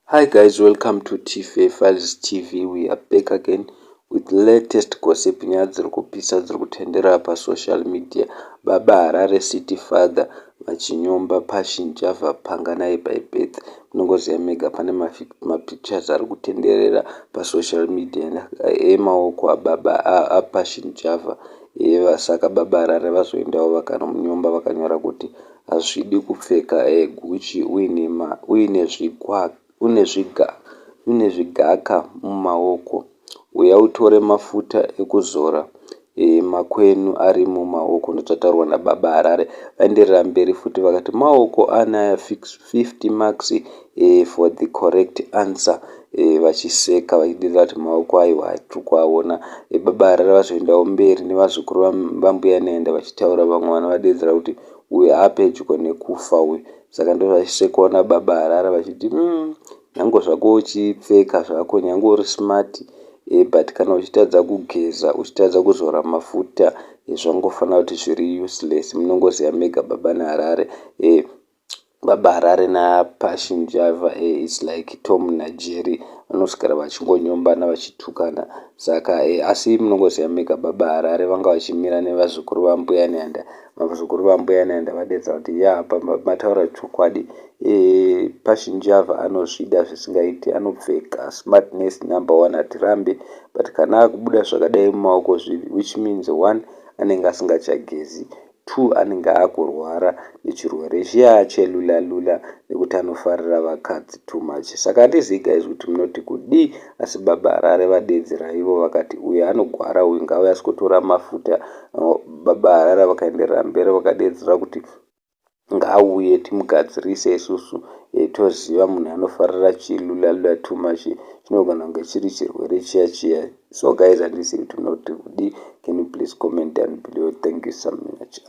Hi guys, welcome to TFA Files TV. We are back again with latest gossip. Nyaya dziri kupisa dziri kutenderera pasocial media. Baba Harare City Father vachinyomba Passion Java Panganai by birth. Munongoziva mega pane mapictures ari kutenderera pasocial media emaoko ababa aPassion Java. Saka Baba Harare vazoendawo vakanomunyomba, vakanyora kuti hazvidi kupfeka Gucci uine zvidhaka mumaoko. Uya utore mafuta ekuzora makwenu ari mumaoko. Ndochataurwa nababa Harare. Vaenderera mberi futi vakati maoko anaya, 50 marks for the correct answer, vachiseka vachidirira kuti maoko aiwa tiri kuaona. Baba Harare vazoendawo mberi nevazukuru vambuya Nehanda vachitaura. Vamwe vana vadedzera kuti uyu apedyo nekufa uyu. Saka ndozvachisekwawo nababa Harare vachiti nyange zvako uchipfeka zvako, nyange uri smart, but kana uchitadza kugeza, uchitadza kuzora mafuta, zvangofanira kuti zviri useless. Munongoziva mega baba neharare, Baba Harare naPassion Java, it's like Tom naJerry, vanoswera vachingonyombana vachitukana. Saka asi munongoziva mega Baba Harare vanga vachimira nevazukuru vambuya Nehanda. Vazukuru vambuya Nehanda vadedza kuti ya, mataura chokwadi, Passion Java anozvida zvisingaiti, anopfeka, smartness number one, hatirambi, but kana akubuda zvakadai mumaoko, which means one, anenge asingachagezi, two, anenge akurwara nechirwere chiya chelula lula nekuti anofarira vakadzi too much. Saka handizivi guys kuti munoti kudii, asi Baba Harare vadedzera ivo vakati uyu anogwara uyu, ngauye asikotora mafuta. Baba Harare vakaenderera mberi vakadedzera kuti ngauye timugadzirise isusu, toziva munhu anofarira chilulalula too much, chinogona kunge chiri chirwere chiya chiya. So guys, handizivi kuti munoti kudii. Can you please comment down below? Thank you so much.